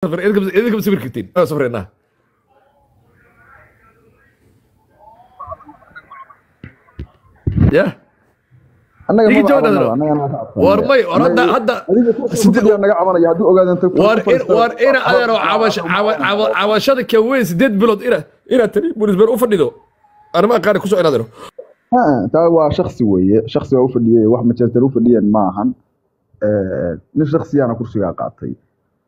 Safar idinka sawir kartiin, safraynaa. Ya annaga Igi maba jawaab cabanaba, adano. Annagana waa ka War cabsanaya. may war hadda hadda Adiga kursiga ku fadhiya naga cabanaya hadduu ogaado inta war in war ina adeero cabashada ka weyn 8 bilood ina tani munisbeer u fadhido arrimaha qaar ku soo inaadero. Ha, taa waa shaksi weeye, shaksi baa u fadhiyey, wax majeertar u fadhiyeen ma ahan. Nin shaksiyaana kursigaa qaatay.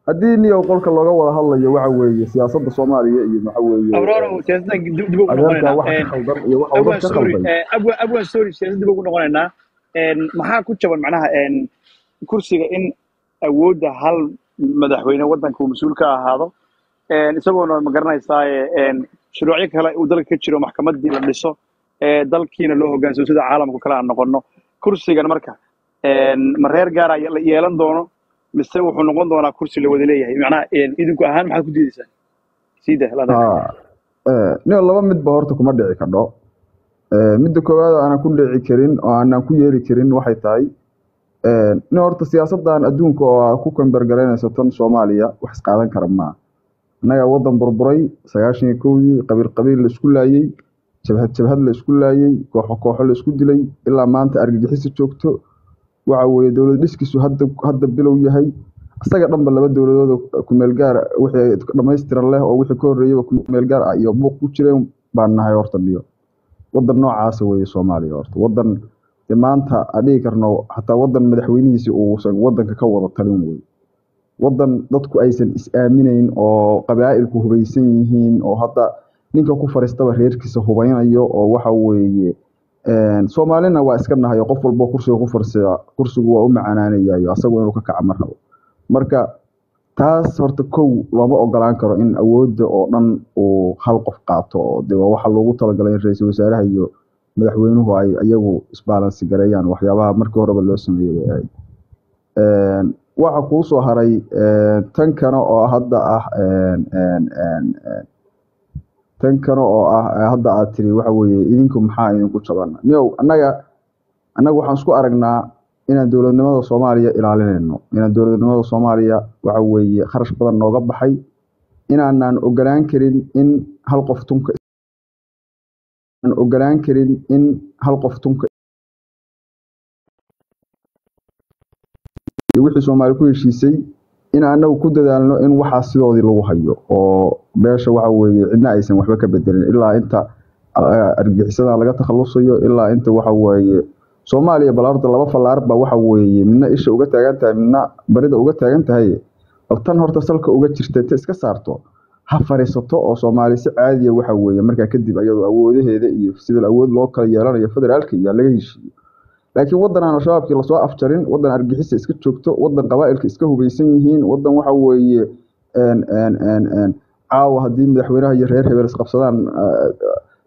Haddii niyow qolka looga wada hadlayo waxa weeye siyaasadda Soomaaliya iyo waxa weeye Abroro, siyaasadda dib ugu adeerkaa noqonaynaa. waxa ka khaldan iyo waxa uu Abwan, dad ka sorry. khalday. Abwan, sorry, siyaasadda dib ugu noqonaynaa. Maxaa ku jaban macnaha kursiga in awoodda hal madaxweyne waddanka uu mas-uul ka ahaado, isagoona ma garanaysaa shuruucyo kale uu dalka ka jiro, maxkamaddii la dhiso, dalkiina loo hoggaansamo sida caalamka kale aan noqono? Kursigan marka ma reer gaara la yeelan doono mise wuxuu noqon doonaa kursi la wada leeyahay? Macnaha idinku ahaan maxaad ku diidaysaan siida la Ha, niyow, laba midba horta kuma dhici kardho. Midda koowaad oo aanan ku dhici karin oo aanan ku yeeli karin waxay tahay, nin horta siyaasaddan adduunka oo aa ku compare garaynayso tan Soomaaliya wax isqaadan kara maaha. Annaga waddan burburay 91-dii, qabiil qabiil la isku laayey, jabhad jabhad la isku laayey, kooxo kooxo la isku dilay, ilaa maanta argagixisa joogto. Waxa weeye dowlad dhiskiisu hadda bilow yahay, isaga dhanba laba dowladood oo kumeel gaar ah, wixii dhammaystiran leh oo wixii ka horreeyaba kumeel gaar ah iyo buuq ku jireen baan nahay. Horta niyo, waddan noocaasa weeye Soomaaliya. Horta waddan dee maanta aan dhihi karno xataa waddan madaxweynihiisi uusan waddanka ka wada talin wey, waddan dadku aysan is-aaminayn oo qabaa'ilku hubaysan yihiin oo hadda ninka ku fariistaba reerkiisa hubaynayo oo waxa weeye Soomaalina waa iska nahay oo qof walbo kursiga ku fariisada kursigu waa u macaanaanayayo, asagu inuu ka kaca ma rabo. Marka taas horta kow looma ogolaan karo in awoodda oo dhan uu hal qof qaato, oo de waa waxa loogu talagalay in ra-iisul wasaaraha iyo madaxweynuhu ay iyagu isbalance gareeyaan. Waxyaabaha markii horeba loo sameeyey bay ahayd. Waxa kuu soo haray tan kale oo hadda ah een, een, een, een, tan kale oo ah hadda aad tiri waxa weeye idinku maxaa idinku jaban? Niyow, annaga waxaan isku aragnaa inaan dowladnimada Soomaaliya ilaalinayno, inaan dowladnimada Soomaaliya waxa weeye kharash badan nooga baxay, inaanaan ogolaan karin in hal qof tunka aan ogolaan karin in hal qof tunka iyo wixii Soomaali ku heshiisay in anagu ku dadaalno in waxaas sidoodii lagu hayo oo beesha waxa weeye cidna aysan waxba ka bedelin ilaa inta argagixisada laga takhalusayo, ilaa inta waxa weeye Soomaaliya bal horta laba fallaar ba waxa weeye midna isha uga taagan tahay, midna barida uga taagan tahay. Bal tan horta salka uga jirta inta iska saarto ha fariisato oo Soomaali si caadiya waxa weeye markaa kadib iyadoo awoodaheeda iyo sida awood loo kala yeelanayo federaalka iyo laga heshiiyo. Laakiin waddan aan al-shabaabkii lasoo afjarin, waddan argagixisa iska joogto, waddan qabaa'ilka iska hubaysan yihiin, waddan waxa weeye een een een een caawa haddii madaxweynaha iyo reer hebel isqabsadaan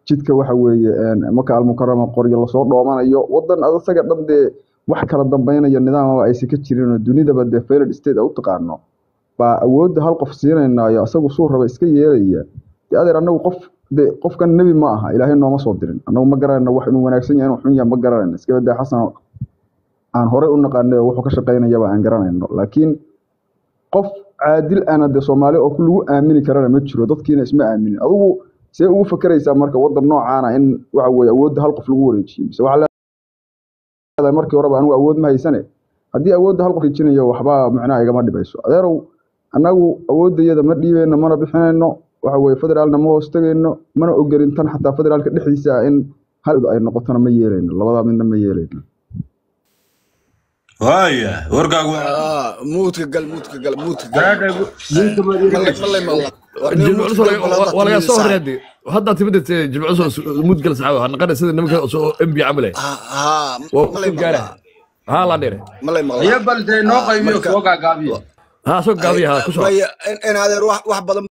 jidka waxa weeye Maka Almukarama qoryo lasoo dhoomanayo, waddan asaga dhan dee wax kala dambeynaya nidaamaba aysan ka jirin oo dunidaba dee failed state u taqaano baa awoodda hal qof siinaynaayo, asagu suu raba iska yeelaya. Dee adeer, annagu qof de qofkan nebi ma aha, Ilaahay nooma soo dirin. Annagu ma garanayno wax inuu wanaagsan yahay, inuu xun yahay ma garanayno. Iska badaa Xasan aan horey u naqaanay oo wuxuu ka shaqaynayaba aan garanayno, laakiin qof caadil ana dee Soomaali oo lagu aamini karana ma jiro, dadkiina isma aaminin. Adigu see ugu fakeraysaa marka waddan noocaana in waxa weeye awoodda hal qof lagu wareejiyo? Mise waxaa leedahay markii horeba anigu awood ma haysane, haddii awoodda hal qof wareejinayo waxba macnaha igama dhibayso? Adeerow, annagu awooddayada ma dhiibayno mana bixinayno. Waxa weeye federaalna ma hoos tegayno, mana ogolin tan xataa federaalka dhexdiisa ah in hal ay noqotona ma yeelayno, labadaa midna ma yeelayno. Waaya, warkaagu Mute-ka gal, mute-ka gal, mute-ka gal. Malay maqla? Jilmucus waa laga soo horreeyay hadda timid. Jilmucus mudgal saxaaba ha naqana sida nimanka soo MB camal Ha. Waa Malay ku gaara maqlaa? Ha la dheere. Malay maqlaa? Iyo bal dee noo qaybiyo. Marka soo gaagaabiyo. Ha soo gaabiya, ha ku soo Maya, in adeer wax badan.